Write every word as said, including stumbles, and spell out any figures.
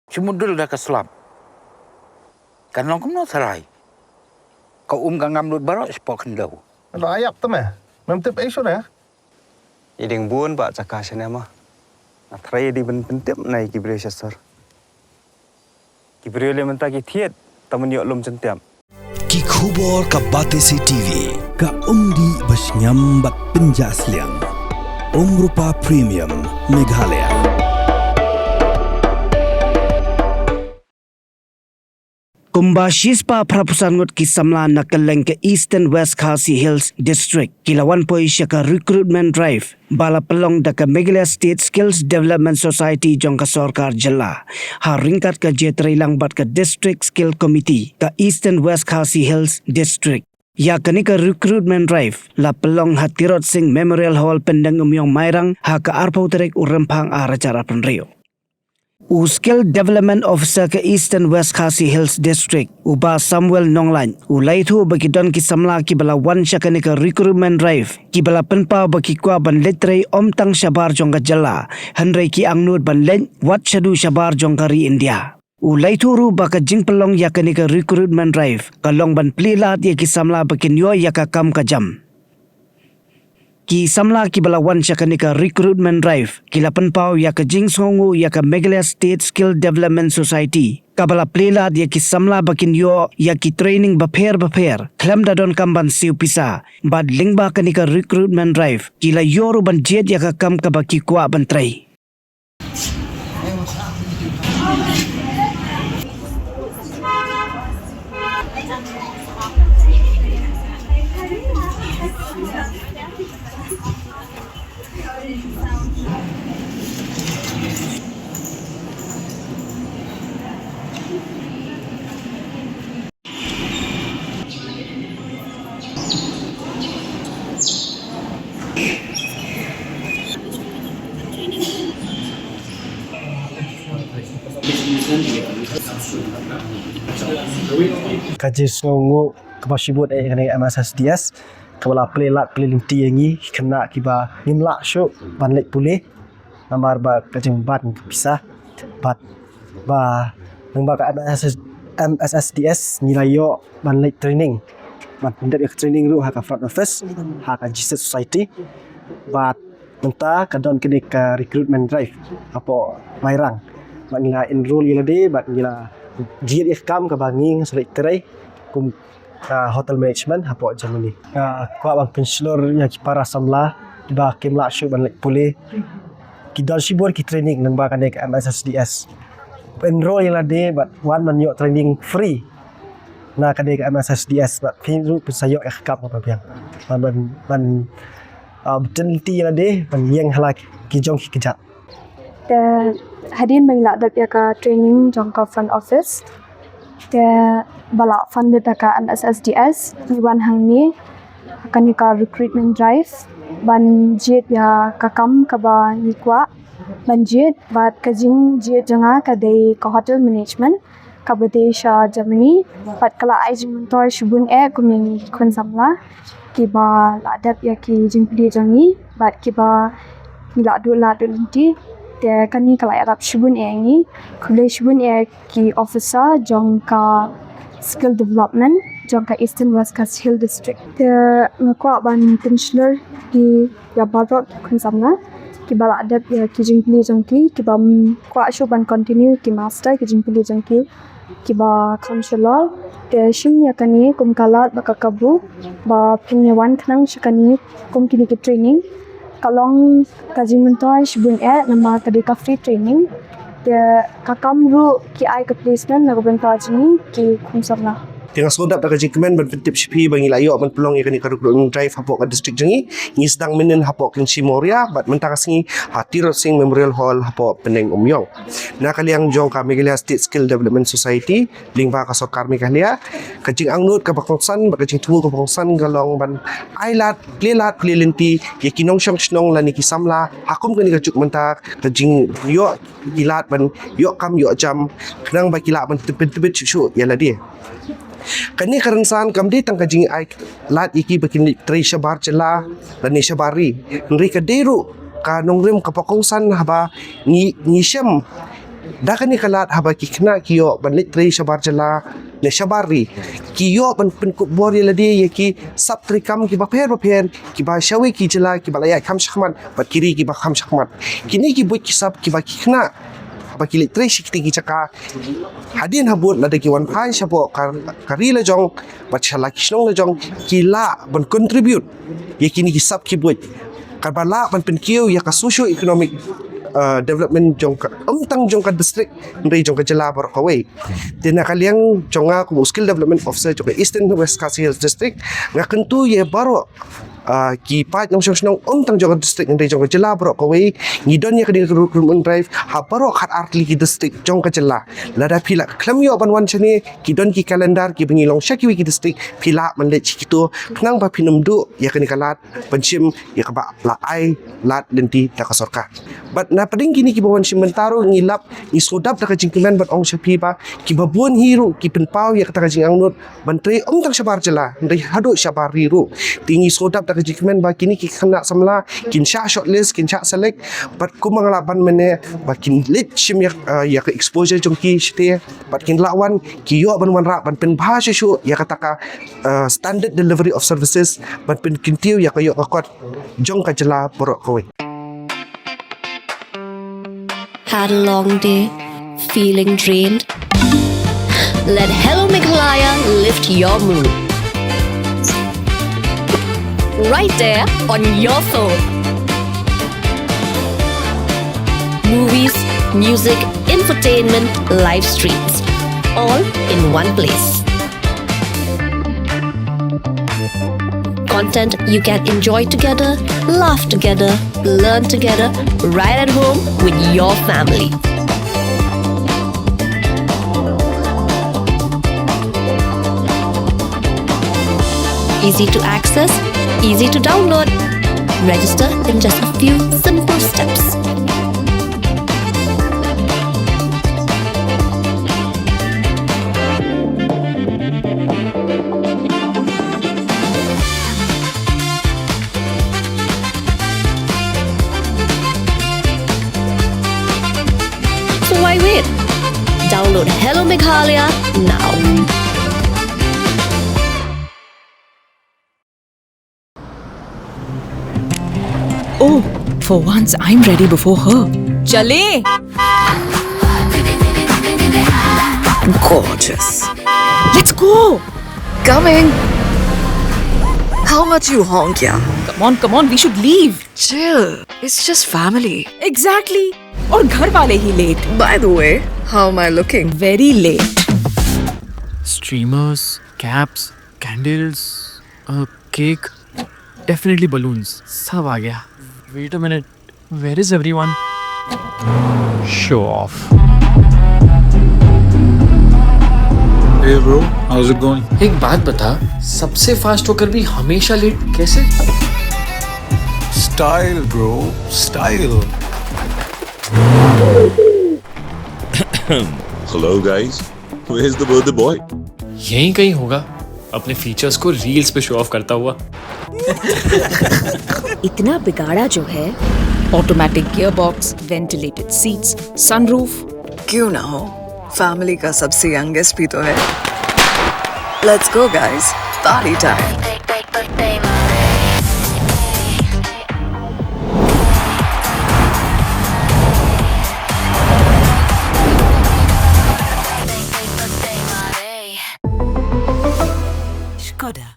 Shu mudul da ka slap. Kan long kumno tharai. Ka um ka ngam lut baroh shapoh khyndew. Lo ayap te me. Mem tip ei shuh ne. I ding bun ba jaka shane ma. Nga trai di ban pyntip na i ki briew sha sor. Ki briew le mynta ki thied, ta man ïoh lum jyntiap. Ki khubor ka Batesi T V, ka umdih ba sngem bad pynjah sliang. Umrupa Premium, Meghalaya. Kumba shispah phra phew san ngut ki samla na kylleng ka Eastern West Khasi Hills District ki la wan poi sha ka recruitment drive ba la pynlong da ka Meghalaya State Skills Development Society jong ka sorkar jylla, ha ryngkat ka jingïatreilang bad ka District Skill Committee ka Eastern West Khasi Hills District. Ïa kane ka recruitment drive la pynlong ha Tirot Sing Memorial Hall, Pyndengumiong, Mairang, ha ka arphew tarik u Rymphang ar hajar arphew hynriew. U Skill Development Officer ka Eastern West Khasi Hills District, u Bah Samuel Nonglait, u la ïathuh ba ki don ki samla kiba la wan sha kane ka recruitment drive kiba la pynpaw ba ki kwah ban leit trei ym tang shabar jong ka jylla, hynrei ki angnud ban leit wat shaduh shabar jong ka ri India. U la ïathuh ruh ba ka jingpynlong ïa kane ka recruitment drive ka long ban plie lad ïa ki samla ba kin ïoh ïa ka kam ka jam. Ki samla kiba la wan sha kane ka recruitment drive ki la pynpaw ïa ka jingsngewnguh ïa ka Meghalaya State Skill Development Society, kaba la plie lad ïa ki samla ba kin ïoh ïa ki training bapher bapher khlem da donkam ban siew pisa. Bad lyngba kane ka recruitment drive ki la ïoh ruh ban jied ïa ka kam kaba ki kwah ban trei. Ka jingsngewnguh kaba shibun eh kane M S S D S kaba la plie lad plie lynti ïa ngi khynnah kiba ngim lah shuh ban leit pule. Namar ba ka jingbad ka pisa bad ba nang ba ka M S S, M S S D S ngi la ïoh ban leit training. Ban pyndep ïa ka training ruh ha ka front office ha ka G S S Society. Bad mynta ka don kane ka recruitment drive hapoh Mairang. Bad ngi la enroll ïa lade bad ngi la jied ïa ka kam kaba ngi ngi sa leit trei kum ka hotel management hapoh Germany. Nga kwah ban pynshlur ïa ki para samla kiba kim lah shuh ban leit pule. Ki don shibun ki training lyngba kane ka M S S D S. Enroll ïa lade bad wan ban ïoh training free na kane ka M S S D S bad phin ruh phin sa ïoh ïa ka kam kaba biang. Ban ban ban ah, bteng lynti ïa lade ban ïeng ha la ki jong ki kjat. Te hadien ba ngi la dep ïa ka training jong ka front office, te ba la funded da ka M S S D S, ngi wan hangne ha kane ka recruitment drive ban jied ïa ka kam kaba ngi kwah ban jied. Bad ka jingjied jong nga ka dei ka hotel management kaba dei sha Germany. Bad ka la ai jingmyntoi shibun eh kum ïa ngi ki khun samla kiba la dep ïa ki jingpule jong ngi bad kiba ngi la duh lad duh lynti. Te kane ka la ïarap shibun eh ïa ngi. Khublei shibun eh ïa ki officer jong ka skill development jong ka Eastern West Khasi Hills District. Te nga kwah ban pynshlur ïa baroh ki khun samla kiba la dep ïa ki jingpule jong ki, kiba kwah shuh ban continue ki master ki jingpule jong ki, kiba kham shalor. Te shim ïa kane kum ka lad bad ka kabu ba phin ïa wan khnang sha kane kum kine ki training. Ka long ka jingmyntoi shibun eh namar ka dei ka free training. Te ka kam ruh ki ai ka placement na ka bynta jong ngi ki khun samla. Te nga sngewdap da ka jingkmen ban pyntip sha phi ba ngi la ïoh ban pynlong ïa kane ka recruitment drive hapoh ka district jong ngi. Ngi sdang mynnin hapoh Kynshi Mawria bad mynta ka sngi ha Tirot Sing Memorial Hall hapoh Pyndengumiong. Na ka liang jong ka Meghalaya State Skill Development Society lyngba ka sorkar Meghalaya, ka jingangnud kaba kongsan bad ka jingthmu kaba kongsan ka long ban ai lad plie lad plie lynti ïa ki nongshong shnong lane ki samla ha kum kane ka juk mynta ka jingïoh ki lad ban ïoh kam ïoh jam khnang ba ki lah ban tbit tbit shuh shuh ïa lade. Kane ka rynsan kam dei tang ka jingai lad ïa ki ba kin leit trei shabar jylla lane shabar ri. Hynrei ka dei ruh ka nongrim kaba kongsan haba ngi ngi shem Da kane ka lad haba ki khynnah ki ïoh ban leit trei shabar jylla ne shabar ri, ki ïoh ban pynkup bor ïa lade ïa ki sap treikam kiba pher bapher kiba shawei ki jylla kiba la ïaid kham shakhmat bad ki ri kiba kham shakhmat. Kine ki buit ki sap kiba ki khynnah haba ki leit trei sha kiti ki jaka, hadien habud lada ki wan phai shapoh ka, ka ri la jong bad sha la ki shnong la jong, ki lah ban contribute ïa kine ki sap ki buit kaba lah ban pynkiew ïa ka socio economic, uh, development jong ka, ym tang jong ka district hynrei jong ka jylla baroh kawei. Te na ka liang jong nga kum u skill development officer jong ka Eastern West Khasi Hills District, nga kyntu ïa baroh, ah, ki paid nongshong shnong ym tang jong ka district hynrei jong ka jylla baroh kawei, ngi don ïa kane ka recruitment drive ha baroh khatar tylli ki district jong ka jylla. Lada phi la khlem ïoh ban wan shane, ki don ki calendar kiba ngi long sha kiwei ki district, phi lah ban leit sha kito khnang ba phin ym duh ïa kane ka lad ban shim ïa kaba la ai lad lynti da ka sorkar. Bad na pdeng kine kiba wan shim bynta ruh ngi lap, ngi sngewdap da ka jingkmen ban ong sha phi ba kiba bun hi ruh ki pynpaw ïa kata ka jingangnud ban trei ym tang shabar jylla hynrei haduh shabar ri ruh. Te ngi sngewdap da ka jingkmen ba kine ki khynnah samla kin shah shortlist, kin shah select, bad kumba nga la ban mynne ba kin leit shim ïa, eh, ïa ka exposure jong ki shatei bad kin lah wan, ki ïoh ban wanrah ban pynbha shuh shuh ïa kata ka, eh, standard delivery of services ban pynkyntiew ïa ka ïoh ka kot jong ka jylla baroh kawei. Had a long day? Feeling drained? Let Hello Meghalaya lift your mood. Right there on your phone. Movies, music, entertainment, live streams, all in one place. Content you can enjoy together, laugh together, learn together, right at home with your family. Easy to access, easy to download. Register in just a few simple steps. So why wait? Download Hello Meghalaya now. Oh, for once I'm ready before her. चले। Gorgeous. Let's go. Coming. How much you honk, yeah? Come on, come on, we should leave. Chill. It's just family. Exactly. और घर वाले ही late. By the way, how am I looking? Very late. Streamers, caps, candles, a cake, definitely balloons. सब आ गया. Wait a minute. Where is everyone? Show off. Hey bro, how's it going? एक बात बता, सबसे फास्ट होकर भी हमेशा लेट कैसे? Style bro, style. Hello guys, where's the birthday boy? यहीं कहीं होगा, अपने फीचर्स को रील्स पे शो ऑफ करता हुआ. इतना बिगाड़ा जो है. Automatic gearbox, ventilated seats, sunroof. क्यों ना हो, फैमिली का सबसे यंगेस्ट भी तो है. Let's go guys, party time. Skoda.